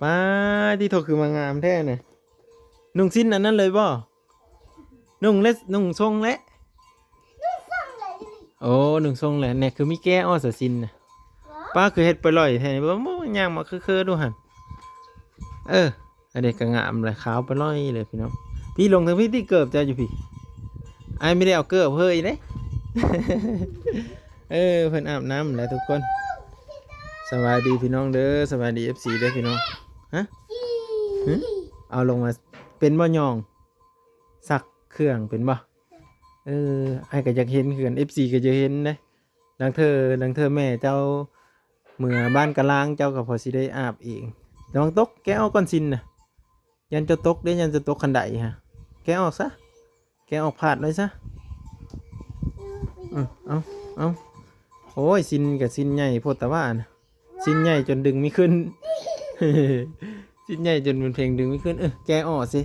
ປ້າ ຕິໂທ ຄືມາງາມແທ້ນະ. ນຸ່ງສິ້ນອັນນັ້ນເລີຍບໍ່? ນຸ່ງແລະ ນຸ່ງຊົງແລະ. ໂອ້ ນຸ່ງຊົງແລະ. ແນ່ ຄືມີແກະອໍສະສິ້ນນະ. ປ້າ ຄືເຮັດປະຫຼອຍແທ້ນີ້. ເບິ່ງ ຍ່າງມາເຄີໆດູຫັ້ນ. ເອີ ອັນນີ້ກໍງາມແຫຼະ ຂາວປະຫຼອຍເລີຍພີ່ນ້ອງ. ພີ່ ລົງທາງພີ້ຕິ ເກີບເຈົ້າຢູ່ພີ້. ອ້າຍບໍ່ໄດ້ເອົາເກີບເຮີ້ອີກເດ້. ເອີ ເພິ່ນອາບນ້ຳແລ້ວທຸກຄົນ. ສະບາຍດີພີ່ນ້ອງເດີ ສະບາຍດີເອັຟຊີເດີພີ່ນ້ອງ. ຮະ? ຫຶ? ເອົາລົງມາ ເປັນບໍ່ ຍ່ອງ ຊັກເຄື່ອງເປັນບໍ່? ເອີ ອ້າຍກໍຢາກເຫັນຄືກັນ ເອັຟຊີກໍຢາກເຫັນເດ້. ລາງເທື່ອ ລາງເທື່ອແມ່ເຈົ້າເມືອບ້ານກະລາງ ເຈົ້າກໍພໍຊິໄດ້ອາບເອງ. ລະວັງຕົກ ແກະອອກກ່ອນສິ້ນນະ. ຢ້ານເຈົ້າຕົກເດ້ ຢ້ານເຈົ້າຕົກຄັນໄດຮະ. ແກະອອກຊະ ແກະອອກພາດໄວ້ຊະ. ເອີ ເອົາ ເອົາ ໂອ້ຍ ສິ້ນກໍສິ້ນໃຫຍ່ໂພດຕາວ່ານະ. ສິ້ນໃຫຍ່ຈົນດຶງບໍ່ຂຶ້ນ ສິ້ນໃຫຍ່ຈົນບຸນເພັງດຶງບໍ່ຂຶ້ນ. ເອີ ແກະອອກຊິ.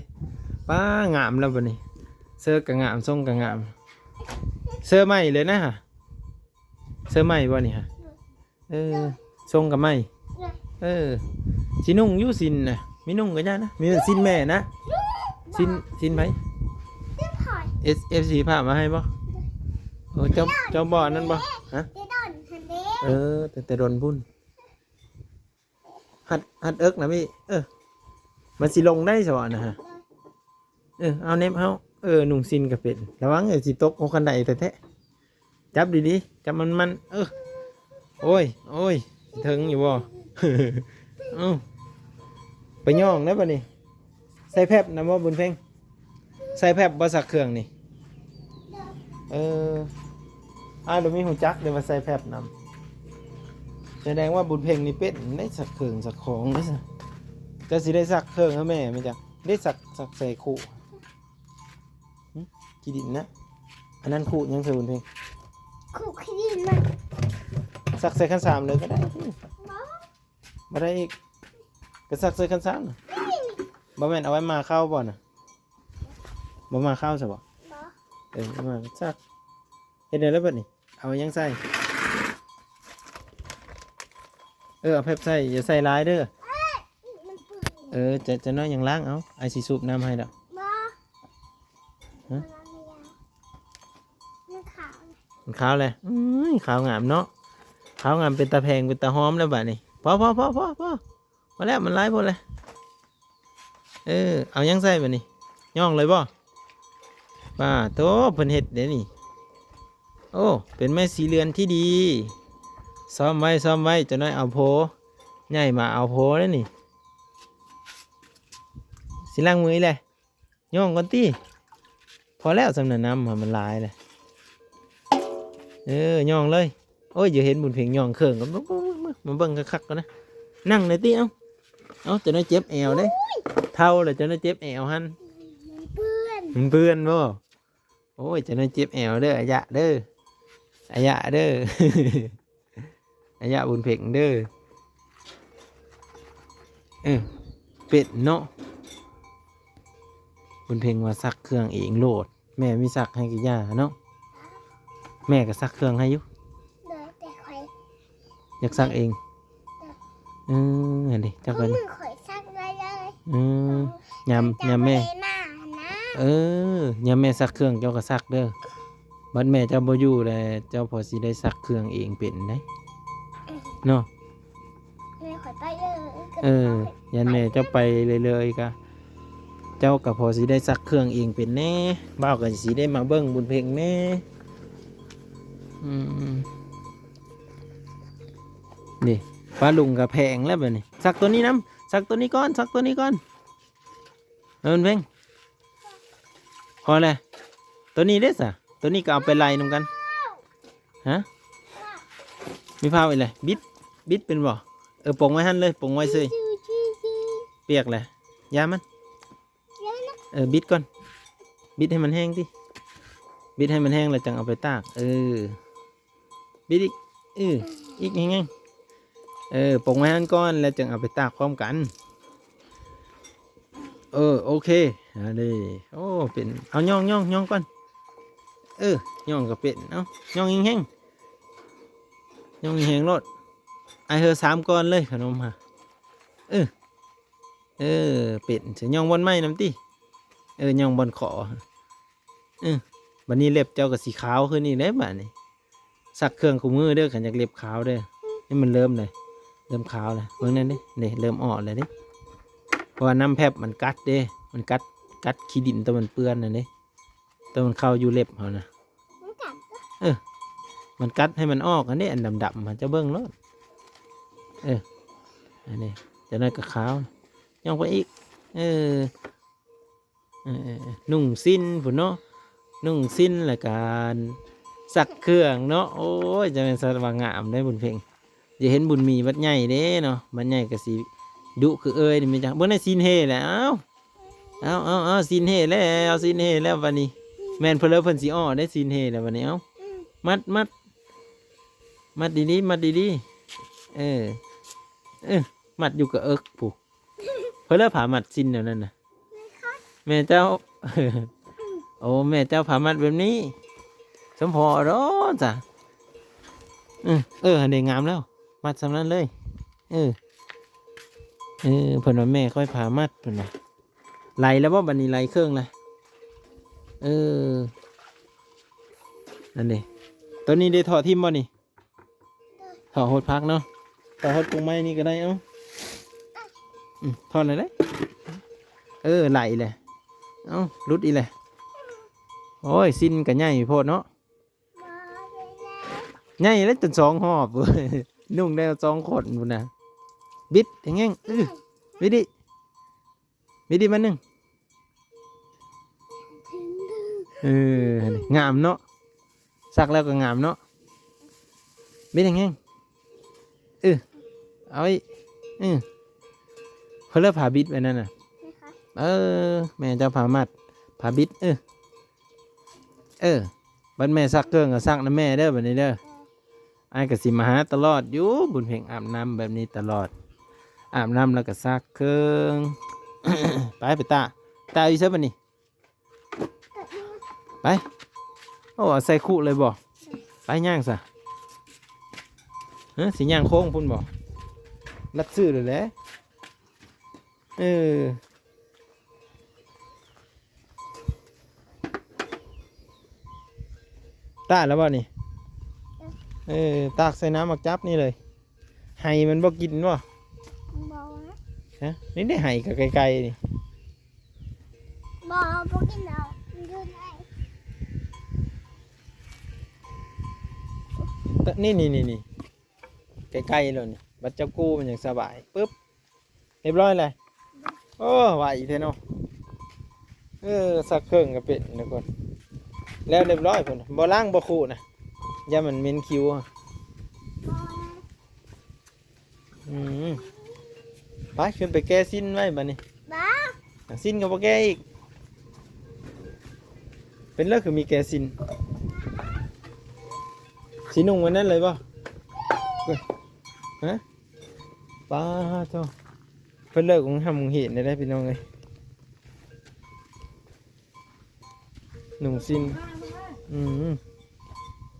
ປ້າ ງາມແລ້ວບັດນີ້. ເຊີກໍງາມ ຊົງກໍງາມ. ເຊີໃໝ່ເລີຍນະ. ເຊີໃໝ່ບໍ່ນີ້ຮະ? ເອີ ຊົງກໍໃໝ່. ເອີ ຊິນຸ່ງຢູ່ສິ້ນນະ. ມີນຸ່ງກໍຢ່ານະ. ມີສິ້ນແມ່ນະ. ສິ້ນ ສິ້ນໃຜ? ເອັຟ ເອັຟຊີພາມາໃຫ້ບໍ່? ໂອ້ ເຈົ້າ ເຈົ້າບໍ່ອັນນັ້ນບໍ່? ຮະ? ເອີ ແຕ່ ແຕ່ດົນພຸ້ນ. ຮັດ ຮັດເອິກນະພີ່. ເອີ ມັນຊິລົງໄດ້ຊະບໍ່ນະຮະ? ເອີ ເອົາເນັບເຮົາ. ເອີ ນຸ່ງສິ້ນກໍເປັນ. ລະວັງ ເອີ ຊິຕົກຫົວຄັນໄດແທ້ໆ. ຈັບດີໆ ຈັບມັນໆ. ເອີ ໂອ້ຍ ໂອ້ຍ ເຖິງຢູ່ບໍ່? ເອົ້າ ໄປຍ່ອງແລ້ວບັດນີ້. ໃສ່ແຟັບນຳບໍ່ບຸນເພັງ? ໃສ່ແຟັບບໍ່ຊັກເຄື່ອງນີ້? ເອີ ອ້າຍບໍ່ມີຮູ້ຈັກເດ້ວ່າໃສ່ແຟັບນຳ. ສະແດງວ່າບຸນເພັງນີ້ເປັນໄດ້ຊັກເຄື່ອງຊັກຂອງເດ້. ຈະຊິໄດ້ຊັກເຄື່ອງໃຫ້ແມ່ແມ່ນຈັກ ໄດ້ຊັກ ຊັກໃສ່ຄູ່. ຫຶ? ຂີ້ດິນນະ. ອັນນັ້ນຄູ່ຫຍັງ ເຊີບຸນເພັງ? ຄູ່ຂີ້ດິນມັນ. ຊັກໃສ່ຄັນສາມເລີຍກໍໄດ້. ບໍ່ ບໍ່ໄດ້ອີກ. ກໍຊັກໃສ່ຄັນສາມນະ. ບໍ່ແມ່ນເອົາໄວ້ໝ່າເຂົ້າບໍ່ນະ? ບໍ່ໝ່າເຂົ້າຊະບໍ່? ບໍ່. ເອີ ມາຊັກ. ເຮັດແນວໃດບັດນີ້? ເອົາຫຍັງໃສ່? ເອີ ເອົາແຟັບໃສ່ ຢ່າໃສ່ຫຼາຍເດີ. ເອີ ຈະ ຈະໜ້ອຍຍັງລ້າງເອົາ. ອ້າຍຊິສູບນ້ຳໃຫ້ດອກ. ບໍ່. ຮະ? ມັນຂາວ. ມັນຂາວແຫຼະ. ອືມ ຂາວງາມເນາະ. ຂາວງາມເປັນຕາແພງ ເປັນຕາຫອມແລ້ວບາດນີ້. ພໍ ພໍ ພໍ ພໍ ພໍ ພໍແລ້ວ ມັນຫຼາຍໂພດແຫຼະ. ເອີ ເອົາຫຍັງໃສ່ບາດນີ້? ຍ່ອງເລີຍບໍ່? ປ້າໂທ້ ເພິ່ນເຮັດເດ້ນີ້. ໂອ້ ເປັນໄມ້ສີເຫຼືອນທີ່ດີ. ຊ້ອມໄວ້ ຊ້ອມໄວ້ ຈັກໜ້ອຍເອົາໂພ. ໃຫຍ່ມາເອົາໂພເດ້ນີ້. ຊິລ້າງມືອີກແຫຼະ. ຍ່ອງກ່ອນຕິ. ພໍແລ້ວ ສ່ຳນັ້ນ ນ້ຳມັນຫຼາຍແຫຼະ. ເອີ ຍ່ອງເລີຍ. ໂອ້ຍ ຢາກເຫັນບຸນເພັງຍ່ອງເຄື່ອງກ່ອນ. ມາເບິ່ງຄັກໆກ່ອນນະ. ນັ່ງແດ່ຕິ ເອົາ. ເອົາ ຈັກໜ້ອຍເຈັບແອວເດ້. ເຖົ້າແລ້ວ ຈັກໜ້ອຍເຈັບແອວຫັ້ນ. ມັນເປື້ອນ. ມັນເປື້ອນບໍ່? ໂອ້ຍ ຈັກໜ້ອຍເຈັບແອວເດີ ອາຍະເດີ ອາຍະເດີ ອາຍະບຸນເພັງເດີ. ເອີ ເປັນເນາະ. ບຸນເພັງວ່າຊັກເຄື່ອງເອງໂລດ. ແມ່ມີຊັກໃຫ້ກະຢ່າເນາະ. ແມ່ກໍຊັກເຄື່ອງໃຫ້ຢູ່. ໂດຍ ແຕ່ຂ້ອຍ ຢາກຊັກເອງ. ເອີ ເອີ ຫັ້ນເດ ຈັກ ຂອງ ເພິ່ນ ມືຂ້ອຍຊັກໄດ້ເລີຍ. ເອີ ຍາມ ແຕ່ ແຕ່ ຍາມແມ່ ບໍ່ໄດ້ມາຫັ້ນນະ. ເອີ ຍາມແມ່ຊັກເຄື່ອງເຈົ້າກໍຊັກເດີ. ບັດແມ່ເຈົ້າບໍ່ຢູ່ແລ້ວ ເຈົ້າພໍຊິໄດ້ຊັກເຄື່ອງເອງເປັນໄດ໋ ເອີ ເນາະ. ແມ່ຂ້ອຍໄປເລີຍ. ເອີ ຢ້ານແມ່ເຈົ້າໄປເລີຍໆ ກະ ເຈົ້າກໍພໍຊິໄດ້ຊັກເຄື່ອງເອງເປັນແດ່. ບ່າວກໍຊິໄດ້ມາເບິ່ງບຸນເພັງແດ່. ອືມ ນີ້ ປ້າລຸງກໍແພງແລ້ວບັດນີ້. ຊັກໂຕນີ້ນຳ ຊັກໂຕນີ້ກ່ອນ ຊັກໂຕນີ້ກ່ອນ. ເອີ ບຸນເພັງ ພໍແລ້ວ. ໂຕນີ້ເດ້ສະ ໂຕນີ້ກໍເອົາໄປໄລ່ນຳກັນ. ຮະ? ມີພ້າວອີກແຫຼະ. ບິດ ບິດເປັນບໍ່? ເອີ ປົງໄວ້ຫັ້ນເລີຍ ປົງໄວ້ເຊີຍ. ປຽກແຫຼະ ຢ່າມັນ. ເອີ ບິດກ່ອນ ບິດໃຫ້ມັນແຫ້ງຕິ. ບິດໃຫ້ມັນແຫ້ງແລ້ວຈັ່ງເອົາໄປຕາກ. ເອີ ບິດອີກ ເອີ ອີກແຮງໆ. ເອີ ປົງໄວ້ຫັ້ນກ່ອນ ແລ້ວຈຶ່ງເອົາໄປຕາກພ້ອມກັນ. ເອີ ໂອເຄ ອັນນີ້ ໂອ້ ເປັນ ເອົາ ຍ່ອງ ຍ່ອງ ຍ່ອງກ່ອນ. ເອີ ຍ່ອງກໍເປັນ. ເອົາ ຍ່ອງແຮງໆ ຍ່ອງແຮງໂລດ. ອ້າຍເຮີສາມກ່ອນເລີຍ ຂະໜົມຫາ. ເອີ ເອີ ເປັນ ຊິຍ່ອງບ່ອນໄມ້ນຳຕິ. ເອີ ຍ່ອງບ່ອນຂໍ. ເອີ ບັດນີ້ເລັບເຈົ້າກໍຊິຂາວຂຶ້ນອີກເດ້ບັດນີ້. ຊັກເຄື່ອງຄູ່ມື້ເດີ ຄັນຢາກເລັບຂາວເດີ. ນີ້ມັນເລີ່ມເລີຍ ເລີ່ມຂາວແລ້ວ. ເບິ່ງນັ້ນເດ້ ນີ້ເລີ່ມອອກແລ້ວເດ້. ເພາະວ່ານ້ຳແຟບມັນກັດເດ້ ມັນກັດ ກັດຂີ້ດິນຕົວມັນເປື້ອນນັ້ນເດ້. ຕົວມັນເຂົ້າຢູ່ເລັບເຮົານະ. ມັນກັດ ເອີ ມັນກັດໃຫ້ມັນອອກຫັ້ນເດ້ ອັນດຳໆ ເຈົ້າເບິ່ງໂລດ. ເອີ ອັນນີ້ ຈັກໜ້ອຍກໍຂາວ. ຍ່ອງໄປອີກ. ເອີ ເອີ ເອີ ນຸ່ງສິ້ນພຸ້ນເນາະ ນຸ່ງສິ້ນ ແລ້ວກະຊັກເຄື່ອງເນາະ. ໂອ້ຍ ຈັ່ງແມ່ນສັດວ່າງາມເດ້ບຸນເພັງ. ຢ່າເຫັນບຸນມີບັດໃຫຍ່ເດ້ເນາະ ບັດໃຫຍ່ກໍຊິດຸຄືເອີຍນີ້ແມ່ນຫຍັງ. ເບິ່ງໃນຊີ້ນເຮ່ແລ້ວ ເອົາ ເອົາ ເອົາ ເອົາ ຊີ້ນເຮ່ແລ້ວ ຊີ້ນເຮ່ແລ້ວບັດນີ້. ແມ່ນເພິ່ນເລີ ເພິ່ນຊິອໍ້ໄດ້ຊີ້ນເຮ່ແລ້ວບັດນີ້. ເອົາ ອືມ ມັດ ມັດ ມັດດີໆ ມັດດີໆ. ເອີ ເອີ ມັດຢູ່ກະເອິກພຸ້ນ. ເພິ່ນເລີພາມັດຊີ້ນແນວນັ້ນນະ. ແມ່ເຈົ້າ ໂອ້ ແມ່ເຈົ້າພາມັດແບບນີ້ ສົມພໍເນາະຈ້ະ. ເອີ ເອີ ຫັ້ນເດ້ ງາມແລ້ວ ມັດສ່ຳນັ້ນເລີຍ. ເອີ ເອີ ເພິ່ນວ່າແມ່ຂ້ອຍພາມັດ ເພິ່ນວ່າ. ໄຫຼແລ້ວບໍ່ບັດນີ້ ໄຫຼເຄື່ອງລະ. ເອີ ນັ້ນເດ້ ໂຕນີ້ໄດ້ຖອດຖິ້ມບໍ່ນີ້? ຖອດຫົດຜັກເນາະ ຖອດຫົດກົງໄມ້ນີ້ກໍໄດ້. ເອົາ ອືມ ຖອດແລ້ວເດ້. ເອີ ໄຫຼແລ້ວ. ເອົ້າ ຫຼຸດອີກແລ້ວ. ໂອ້ຍ ສິ້ນກໍໃຫຍ່ໂພດເນາະ. ໃຫຍ່ແລ້ວ ຈົນສອງຮອບ ນຸ່ງໄດ້ສອງຄົນພຸ້ນນະ. ບິດແຮງໆ ອື ບິດອີກ. ບິດອີກບາດໜຶ່ງ. ເອີ ງາມເນາະ ຊັກແລ້ວກໍງາມເນາະ. ບິດແຮງໆ ເອີ ເອົາອີກ. ເອີ ເພິ່ນເລີພາບິດໄວ້ນັ້ນນະ. ເອີ ແມ່ເຈົ້າພາມັດ ພາບິດ. ເອີ ເອີ ບັດແມ່ຊັກເຄື່ອງກໍຊັກນຳແມ່ເດີ ບັດນີ້ເດີ. ອ້າຍກໍຊິມາຫາຕະຫຼອດຢູ່ ບຸນເພັງອາບນ້ຳແບບນີ້ຕະຫຼອດ ອາບນ້ຳແລ້ວກໍຊັກເຄື່ອງ. ໄປ ໄປຕາກ ຕາກຢູ່ໃສບັດນີ້? ໄປ ໂອ້ ເອົາໃສ່ຄຸເລີຍບໍ່? ໄປ ຍ່າງຊະ. ຮະ ຊິຍ່າງໂຄ້ງພຸ້ນບໍ່? ລັດຊື່ໂລດແຫຼະ. ເອີ ຕາກແລ້ວບໍ່ນີ້? ເອີ ຕາກໃສ່ນ້ຳໝາກຈັບນີ້ເລີຍ. ໄຫມັນບໍ່ກິນບໍ່? ບໍ່ນະ. ຮະ ນີ້ໄດ້ໄຫກໍໄກໆນີ້. ບໍ່ ບໍ່ກິນດອກ ຢູ່ໃນ ນີ້ໆໆໆ ໃກ້ໆໂລດນີ້. ບັດເຈົ້າກູ້ມັນຍັງສະບາຍ. ປຶບ ຮຽບຮ້ອຍແລ້ວ. ໂອ້ ໄວແທ້ເນາະ. ເອີ ຊັກເຄື່ອງກໍເປັນທຸກຄົນ. ແລ້ວຮຽບຮ້ອຍພຸ້ນ. ບໍ່ລ້າງບໍ່ຄຸນະ ຢ້ານມັນເໝັນຄິວ. ອືມ ໄປ ຂຶ້ນໄປແກ່ສິ້ນໄວ້ບັດນີ້. ບໍ່ ສິ້ນກໍບໍ່ແກ່ອີກ. ເປັນເລີ ຄືມີແກ່ສິ້ນ. ຊິນຸ່ງວັນນັ້ນເລີຍບໍ່? ຮະ ປາໂທ ເພິ່ນເລີກໂຮງຮຳໂຮງຮຽນໄດ້ ພີ່ນ້ອງເອີຍ. ນຸ່ງສິ້ນ ອືມ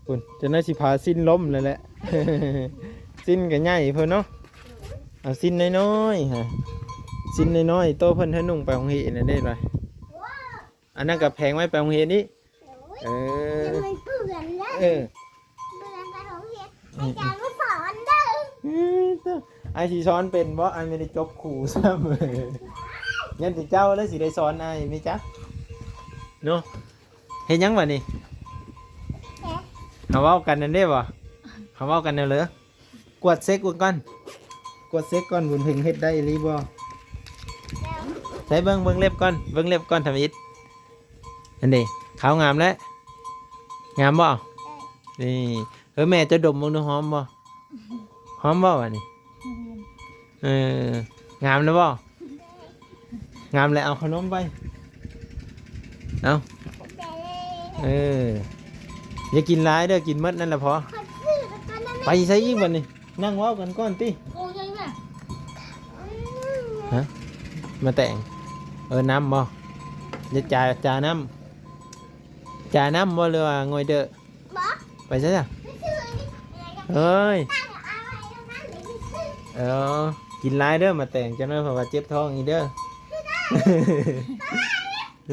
ພຸ້ນ ຈະໄດ້ຊິພາສິ້ນລົ້ມແລ້ວແຫຼະ. ສິ້ນກໍໃຫຍ່ເພິ່ນເນາະ. ເອົາສິ້ນນ້ອຍໆ ຫາ ສິ້ນນ້ອຍໆ ໂຕເພິ່ນໃຫ້ນຸ່ງໄປໂຮງຮຽນນັ້ນເດ້. ອັນນັ້ນກໍແພງໄວ້ໄປໂຮງຮຽນອີກ. ເອີ ມັນເປື້ອນເດີ ເອີ ເປື້ອນໄປໂຮງຮຽນ ອືມ ອາຈານມາສອນເດີ. ອືມ ອ້າຍຊິສອນເປັນບໍ່? ອ້າຍບໍ່ໄດ້ຈົບຄູຊ້ຳ. ຍັງແຕ່ເຈົ້າແຫຼະຊິໄດ້ສອນອ້າຍ ແມ່ນຈັກເນາະ. ເຮັດຫຍັງບັດນີ້? ເຮົາເວົ້າກັນນັ້ນເດ້ບໍ່? ເຮົາເວົ້າກັນແນວເລີ ກວດເຊັກເບິ່ງກ່ອນ ກວດເຊັກກ່ອນ ບຸນເພັງເຮັດໄດ້ອີ່ຫຼີບໍ່? ໃສ່ເບິ່ງ ເບິ່ງເລັບກ່ອນ ເບິ່ງເລັບກ່ອນ ທຳອິດ. ອັນເດ ຂາວງາມແລ້ວ ງາມບໍ່? ນີ້ ເອີ ແມ່ເຈົ້າດົມເບິ່ງດູ ຫອມບໍ່? ຫອມບໍ່ບາດນີ້? ເອີ ງາມແລ້ວບໍ່? ງາມແລ້ວ ເອົາຂະໜົມໄປ. ເອົາ ເອີ ຢ່າກິນຫຼາຍເດີ ກິນໝົດນັ້ນລະພໍ. ໄປໃສອີກບັດນີ້? ນັ່ງເວົ້າກັນກ່ອນຕິ. ຮະ ມາແຕ່ງ ເອີ ນ້ຳບໍ່? ຢ່າຈາ ຈານ້ຳ ຈານ້ຳບໍ່ ຫຼືວ່າງ່ອຍເດີ? ບໍ່ ໄປໃສລະ? ເອີຍ ເອີ ເອີ ກິນຫຼາຍເດີໝາກແຕງ ຈັກໜ້ອຍເພາະວ່າເຈັບທ້ອງອີກເດີ. ຮ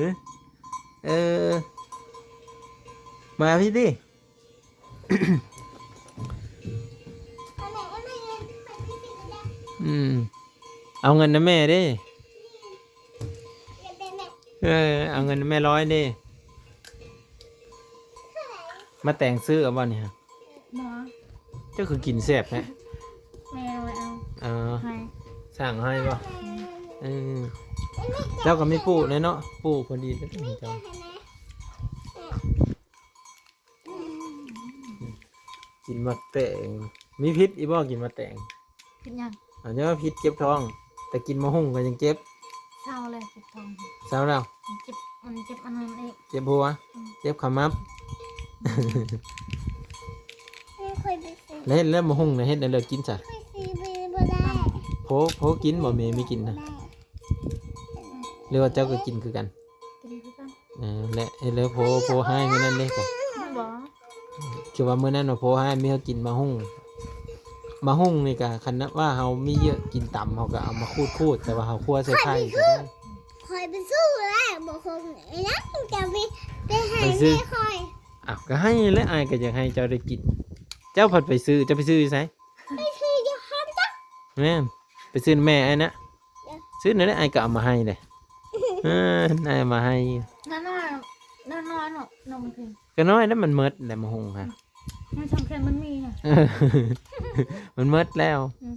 ະ ເອີ ມາພີ້ຕິ. ອືມ ເອົາເງິນນຳແມ່ເດ້. ເອີ ເອົາເງິນນຳແມ່ຮ້ອຍເດ້. ໝາກແຕງຊື້ເອົາບໍ່ນີ້? ບໍ່. ເຈົ້າຄືກິນແຊບແທ້? ແມ່ນ້ອຍເອົາ. ເອີ ໃຫ້ ສ້າງໃຫ້ບໍ່? ອືມ ເອີ ເຈົ້າກໍມີປູກແດ່ເນາະ ປູກພໍດີເດ້ເຈົ້າ. ກິນໝາກແຕງ ມີພິດອີກບໍ່? ກິນໝາກແຕງ ພິດຫຍັງ? ອັນນີ້ວ່າພິດເຈັບທ້ອງ ແຕ່ກິນໝາກຫຸ່ງກໍຍັງເຈັບ. ເຊົາແລ້ວເຈັບທ້ອງ. ເຊົາແລ້ວ? ມັນເຈັບ ມັນເຈັບອັນນັ້ນອີກ ເຈັບຫົວ. ອືມ ເຈັບຂະໝັບ. ແລ້ວເຮັດແລ້ວໝາກຫຸ່ງນະ ເຮັດແນວໃດກິນຊະ? ຂ້ອຍຊື້ບໍ່ໄດ້. ໂພ ໂພກິນບໍ່? ແມ່ມີກິນນະ ຫຼືວ່າເຈົ້າກໍກິນຄືກັນ? ກິນຄືກັນ. ເອີ ແລະເຮັດແລ້ວໂພ ໂພຮ້າຍມື້ນັ້ນເດ້ກະ. ບໍ່ ຄືວ່າມື້ນັ້ນວ່າໂພຮ້າຍ ມີເຮົາກິນໝາກຫຸ່ງ. ໝາກຫຸ່ງນີ້ກະ ຄັນວ່າເຮົາມີເຍອະກິນຕຳ ເຮົາກໍເອົາມາຂູດໆ ແຕ່ວ່າເຮົາຂົ້ວໃສ່ໄຂ່ກໍໄດ້. ຂ້ອຍໄປຊື້ແລ້ວໝາກຫຸ່ງ ໄອ້ນັ້ນຈະໄປ ໄປໃຫ້ແມ່ຂ້ອຍ. ອ້າວ ກໍໃຫ້ແຫຼະ ອ້າຍກໍຢາກໃຫ້ເຈົ້າໄດ້ກິນ. ເຈົ້າພັດໄປຊື້ ເຈົ້າໄປຊື້ຢູ່ໃສ? ໄປຊື້ຢູ່ຮ້ານຈັກ. ແມ່ນ ໄປຊື້ນຳແມ່ອ້າຍນະ. ຊື້ນັ້ນແຫຼະ ອ້າຍກໍເອົາມາໃຫ້ເດ້. ເອີ ອ້າຍເອົາມາໃຫ້. ນ້ອຍໆ ນ້ອຍໆ ເນາະ ນ້ອງເພິ່ນ ກໍນ້ອຍແລ້ວ ມັນໝົດແລ້ວໝາກຫຸ່ງຫາ. ມັນສຳຄັນມັນມີນະ. ເອີ ມັນໝົດແລ້ວ. ອືມ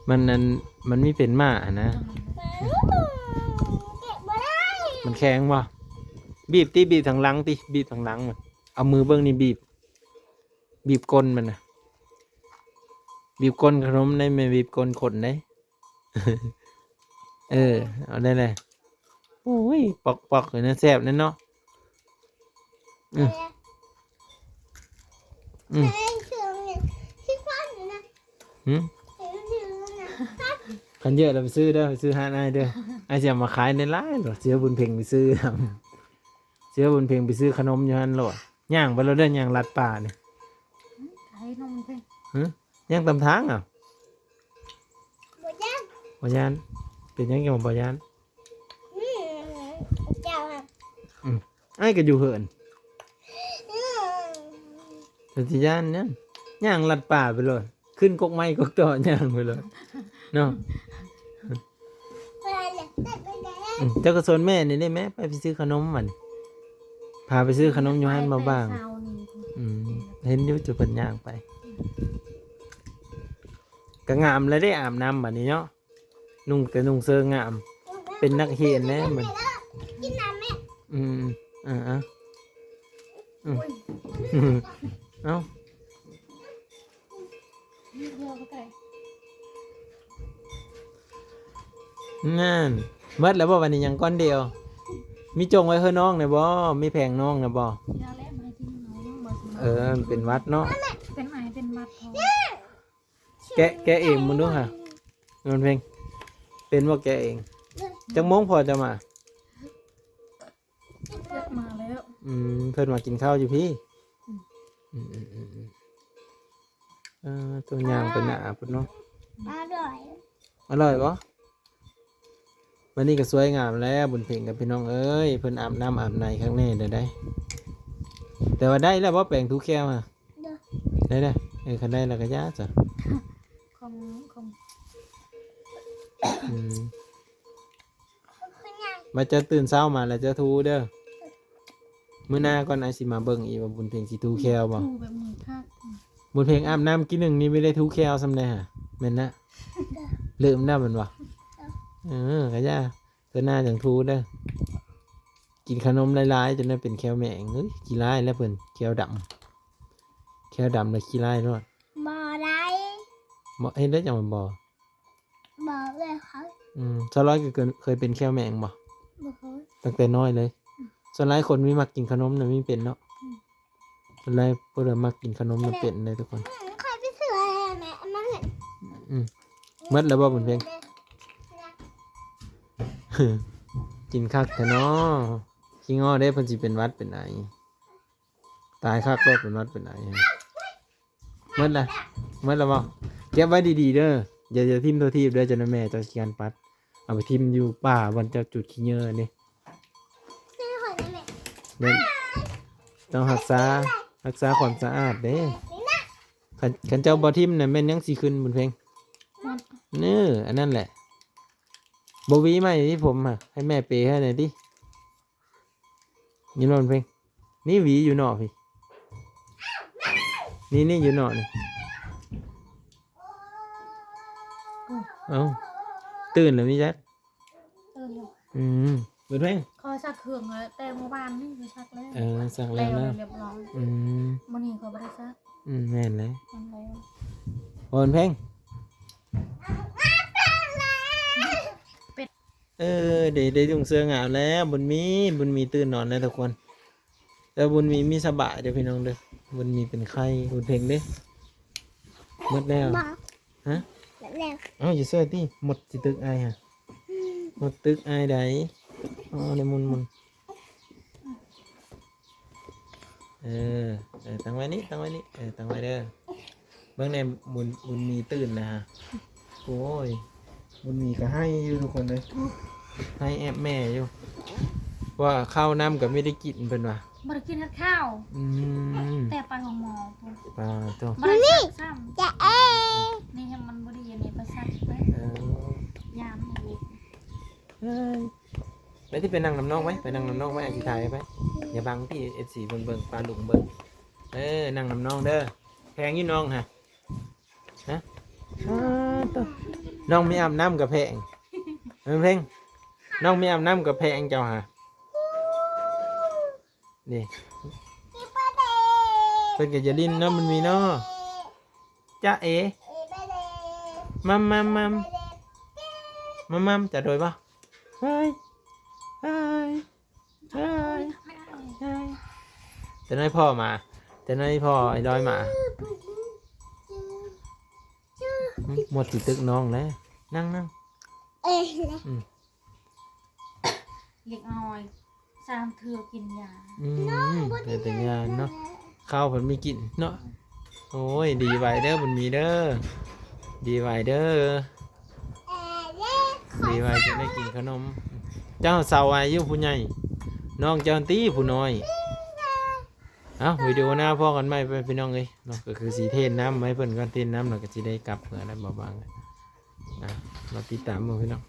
ມັນນັ້ນ ມັນມີເປັນໝາກຫັ້ນນະ. ອືມ ເກັບບໍ່ໄດ້. ມັນແຂງບໍ່? ບີບຕິ ບີບທາງຫຼັງຕິ ບີບທາງຫຼັງມັນ. ເອົາມືເບິ່ງນີ້ ບີບ ບີບກົ້ນມັນນະ ບີບກົ້ນຂະໜົມໃດ໋ ແມ່ນບີບກົ້ນຄົນໃດ໋. ເອີ ເອົາໄດ້ແຫຼະ. ໂອ້ຍ ປອກໆ ເລີຍນະ ແຊບແນ່ເນາະ. ອືມ ອືມ ຫຶ ຄັນເຍອະແລ້ວໄປຊື້ເດີ ໄປຊື້ຮ້ານອ້າຍເດີ. ອ້າຍຊິເອົາມາຂາຍຫຼາຍໆໂລດ ຊິເອົາບຸນເພັງໄປຊື້ນຳ. ຊິເອົາບຸນເພັງໄປຊື້ຂະໜົມຢູ່ຫັ້ນໂລດ. ຍ່າງໄປໂລດເດີ ຍ່າງລັດປ່ານີ້. ຂາຍຂະໜົມເພິ່ນ. ຫຶ ຍ່າງຕາມທາງເອົາ. ບໍ່ຢ້ານ ບໍ່ຢ້ານ. ເປັນຫຍັງຈັ່ງວ່າບໍ່ຢ້ານ? ອືມ ເຈົ້າອະ ອືມ ອ້າຍກໍຢູ່ເຮືອນ. ອືມ ເປັນຊິຢ້ານຫຍັງ? ຍ່າງລັດປ່າໄປໂລດ ຂຶ້ນກົກໄມ້ກົກຕໍ ຍ່າງໄປໂລດເນາະ. ອືມ ເຈົ້າກໍຊົນແມ່ນີ້ເດ້ ແມ່ໄປ ໄປຊື້ຂະໜົມ ບັດນີ້ ພາໄປຊື້ຂະໜົມຢູ່ຮ້ານບໍ່ບ່າງ. ອືມ ເຫັນຢູ່ຈຸເພິ່ນຍ່າງໄປ. ອືມ ກໍງາມແລ້ວເດ້ ອາບນ້ຳບັດນີ້ເນາະ ນຸ່ງແຕ່ນຸ່ງເສີງາມ ເປັນນັກຮຽນແລ້ວມັນ. ກິນນ້ຳແມ່. ອືມ ເອີ ເອົາ ອືມ ເອົາ. ນັ້ນ ໝົດແລ້ວບໍ່? ບັດນີ້ຍັງກ້ອນດຽວ. ມີຈົ່ງໄວ້ເພື່ອນ້ອງແດ່ບໍ່? ມີແຜງນ້ອງແດ່ບໍ່? ເອີ ມັນເປັນຫວັດເນາະ ເປັນໄອເປັນຫວັດ. ແກະ ແກະເອງເບິ່ງດູຫາ ນ້ອງເພັງ ເປັນບໍ່? ແກະເອງ. ຈັກໂມງພໍ່ຈະມາ? ມາແລ້ວ. ອືມ ເພິ່ນມາກິນເຂົ້າຢູ່ພີ້. ອືມ ອືມ ເອີ ໂຕຍ່າງໄປໜ້າພຸ້ນເນາະ. ອະລ່ອຍ ອະລ່ອຍບໍ່? ວັນນີ້ກໍສວຍງາມແລ້ວບຸນເພັງກັບພີ່ນ້ອງເອີຍ ເພິ່ນອາບນ້ຳອາບໃນຄັກແນ່ເດີໄດ໋. ແຕ່ວ່າໄດ້ແລ້ວບໍ່ແປງຖູແຂ້ວຫະ? ໄດ້ ໄດ້ ເອີ ຄັນໄດ້ແລ້ວກໍຢ່າຊະ ຂອງ ຂອງ ອືມ ບັດເຈົ້າຕື່ນເຊົ້າມາແລ້ວເຈົ້າຖູເດີ. ມື້ໜ້າກ່ອນອ້າຍຊິມາເບິ່ງອີກວ່າບຸນເພັງຊິຖູແຂ້ວບໍ່. ຖູແບບນີ້ຄັກ. ອືມ ບຸນເພັງອາບນ້ຳກີ້ໜຶ່ງນີ້ບໍ່ໄດ້ຖູແຂ້ວສ່ຳໃດຫະ ແມ່ນນະ? ເລີມແລ້ວແມ່ນບໍ່? ເອີ ກໍຢ່າ ເທື່ອໜ້າຈັ່ງຖູເດີ. ກິນຂະໜົມຫຼາຍໆ ຈົນໄດ້ເປັນແຂ້ວແມງ. ເອີຍ ຂີ້ຮ້າຍແລ້ວເພິ່ນ ແຂ້ວດຳ ແຂ້ວດຳແລ້ວຂີ້ຮ້າຍໂລດ. ບໍ່ໄດ້ ບໍ່ ເຮັດໄດ້ຈັ່ງບໍ່? ບໍ່ເລີຍ. ອືມ ສາວລອຍກໍເຄີຍ ເຄີຍເປັນແຂ້ວແມງບໍ່? ບໍ່ເຄີຍ. ຕັ້ງແຕ່ນ້ອຍເລີຍ. ອືມ ສ່ວນຫຼາຍຄົນມີມັກກິນຂະໜົມນະ ມີເປັນເນາະ. ອືມ ສ່ວນຫຼາຍຜູ້ໃດມັກກິນຂະໜົມນະເປັນເດ້ທຸກຄົນ. ອືມ ຂ້ອຍໄປຊື້ແມ່ ມັນ ອືມ ໝົດແລ້ວບໍ່ບຸນເພັງ? ກິນຄັກແທ້ເນາະ. ຂີ້ງໍ້ເດ້ ເພິ່ນຊິເປັນຫວັດເປັນໄອ. ຕາຍຄັກໂລດ ເປັນຫວັດເປັນໄອ. ໝົດລະ ໝົດລະບໍ່? ເກັບໄວ້ດີໆເດີ. ຢ່າ ຢ່າຖິ້ມທົ່ວທີບເດີ ເຈົ້ານະແມ່ເຈົ້າຂີ້ຄ້ານປັດ. ເອົາໄປຖິ້ມຢູ່ປ່າບ່ອນເຈົ້າຈູດຂີ້ເຫຍື້ອນີ້. ແມ່ ຕ້ອງຮັກສາ ຮັກສາຄວາມສະອາດເດ້. ຄັນ ຄັນເຈົ້າບໍ່ຖິ້ມນະແມ່ນຫຍັງຊິຂຶ້ນ ບຸນເພັງ? ເນີ ອັນນັ້ນແຫຼະ. ບໍ່ຫວີໃໝ່ຕິຜົມຫະ ໃຫ້ແມ່ເປໃຫ້ແດ່ຕິ. ຍິນບໍ່ເພັງ? ນີ້ຫວີຢູ່ນອກພີ້ ນີ້ ນີ້ຢູ່ນອກນີ້. ເອົ້າ ຕື່ນແລ້ວມີຈັກ? ຕື່ນແລ້ວ. ອືມ ບຸນເພັງ ຂ້ອຍຊັກເຄື່ອງແລ້ວ ແຕ່ມື້ວານນີ້ຂ້ອຍຊັກແລ້ວ. ເອີ ຊັກແລ້ວນະ ແຕ່ງຮຽບຮ້ອຍ. ອືມ ມື້ນີ້ຂ້ອຍບໍ່ໄດ້ຊັກ. ອືມ ແມ່ນແລ້ວ ແມ່ນແລ້ວ. ບຸນເພັງ ເອີ ໄດ້ ໄດ້ນຸ່ງເສື້ອງາມແລ້ວ ບຸນມີ. ບຸນມີຕື່ນນອນແລ້ວທຸກຄົນ. ແຕ່ບຸນມີມີສະບາຍເດີພີ່ນ້ອງເດີ. ບຸນມີເປັນໄຂ້ ບຸນເພັງເດ້. ໝົດແລ້ວ ໝົດ ຮະ? ໝົດແລ້ວ. ເອົ້າ ຢ່າເຊື່ອຕິ ໝົດຊິຕຶກອ້າຍຫະ. ໝົດຕຶກອ້າຍໃດ. ເອົາ ໄດ້ໝຸນໆ. ເອີ ເອີ ຕັ້ງໄວ້ນີ້ ຕັ້ງໄວ້ນີ້ ເອີ ຕັ້ງໄວ້ເດີ. ເບິ່ງແດ່ ບຸນ ບຸນມີຕື່ນແລ້ວຫະ. ໂອ້ຍ ບຸນມີກໍໄຫ້ຢູ່ທຸກຄົນເອີຍ ໄຫ້ແອບແມ່ຢູ່ ເພາະວ່າເຂົ້ານ້ຳກໍບໍ່ໄດ້ກິນເພິ່ນວ່າ. ບໍ່ໄດ້ກິນຮອດເຂົ້າ. ອືມ ແຕ່ໄປໂຮງໝໍພຸ້ນ. ປາໂທ້ ບໍ່ໄດ້ຊັກຊ້ຳ. ນີ້ແຮງມັນບໍ່ດີອັນນີ້ ໄປຊັກໄປ. ເອີ ຢາມນີ້. ເອີຍ ໄປຕິ ໄປນັ່ງນຳນ້ອງໄວ້ ໄປນັ່ງນຳນ້ອງໄວ້ ອາຊິຖ່າຍໄປ. ຢ່າບັງຕິ ເອັຟຊີເບິ່ງ ເບິ່ງ ປ້າລຸງເບິ່ງ. ເອີ ນັ່ງນຳນ້ອງເດີ. ແພງຢູ່ນ້ອງຫະ ຮະ? ອ້າໂທ້ ນ້ອງມີອາບນ້ຳກະແພງ. ເອີ ເພັງ ນ້ອງມີອາບນ້ຳກະແພງເຈົ້າຫະ. ນີ້ ເພິ່ນກໍຢ່າຫຼິ້ນເນາະ ມັນມີເນາະ. ຈ໊ະເອ ມັມ ມັມ ມັມ ມັມ ຈະໂດຍບໍ່? ເຮີ້ຍ ເຮີ້ຍ ເຮີ້ຍ ເຮີ້ຍ. ຈະນ້ອຍພໍ່ມາ ຈະນ້ອຍພໍ່ໄອ້ດອຍມາ. ໝົດຊິຕຶກນ້ອງແລ້ວ. ນັ່ງ ນັ່ງ ເອີ ອືມ ເດັກນ້ອຍ ສາມເທື່ອກິນຢາ. ອືມ ເປັນຕາຢ້ານເນາະ ເຂົ້າເພິ່ນມີກິນເນາະ. ໂອ້ຍ ດີໄວເດີ ບຸນມີເດີ ດີໄວເດີ ດີໄວຈຶ່ງໄດ້ກິນຂະໜົມ. ເຈົ້າສາວອາຍຸຜູ້ໃຫຍ່ ນ້ອງເຈົ້າຫັ້ນຕິຜູ້ນ້ອຍ. ເອົ້າ ວິດີໂອໜ້າພໍ້ກັນໃໝ່ ພີ່ນ້ອງເອີຍເນາະ. ກໍຄືຊິເທນ້ຳໃຫ້ເພິ່ນກ່ອນ ເທນ້ຳແລ້ວກໍຊິໄດ້ກັບເມືອແລ້ວ ບໍ່ບາງ. ອ່ະ ມາຕິດຕາມເບິ່ງພີ່ນ້ອງ.